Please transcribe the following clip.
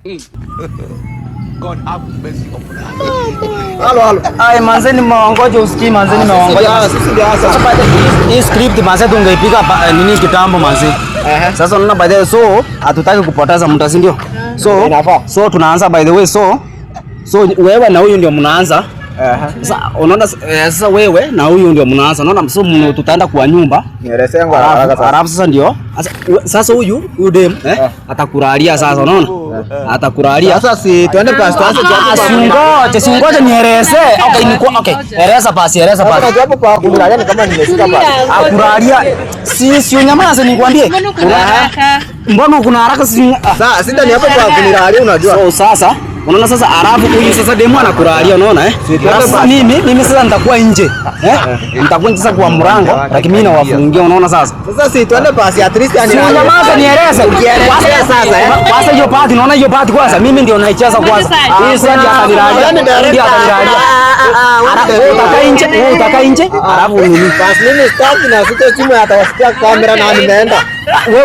God have mercy upon us. Halo halo. Ai manze nimewangoja usikii manze nimewangoja. Sisi ndio hasa. Sasa by the hii script manze tungeipiga nini kitambo manze. Sasa unaona by the way, so hatutaki kupoteza muda, si ndio? So Inafaa. so tunaanza by the way, so wewe na huyu ndio mnaanza. Sasa unaona, sasa wewe na huyu ndio mnaanza. Unaona, so tutaenda kwa nyumba. Nielezee kwa haraka Alafu sasa. alafu sasa ndio sasa huyu dem atakulalia sasa, unaona? Atakulalia. Sasa si tuende basi tuanze Ah, tu. si ungoje nieleze. Okay, ni okay. Eleza basi, eleza basi. Sasa hapo kwa kulalia ni kama nimefika basi. Akulalia. Si unyamaze nikwambie. Mbona uko na haraka? Mbona kuna haraka si ah. Sasa sita ni hapo kwa kunilalia unajua. So sasa unaona sasa, alafu huyu sasa demu anakulalia, unaona eh? Si tuende Alafu sasa basi. mimi sasa nitakuwa nje. Eh? Nitakuwa nje sasa kwa mlango, lakini mimi nawafungia, unaona sasa? Sasa si tuende basi at least Si unyamaze nieleze. Ukielezea sasa eh. Kwanza hiyo part, unaona hiyo part kwanza mimi ndio naicheza kwanza. Sasa. Hii sasa ndio atanilalia. Wewe ni director. Ndio atanilalia. Wewe utakaa nje, wewe utakaa nje, alafu nini? Basi mimi sitaki na sita simu atawasikia kamera na nimeenda. Wewe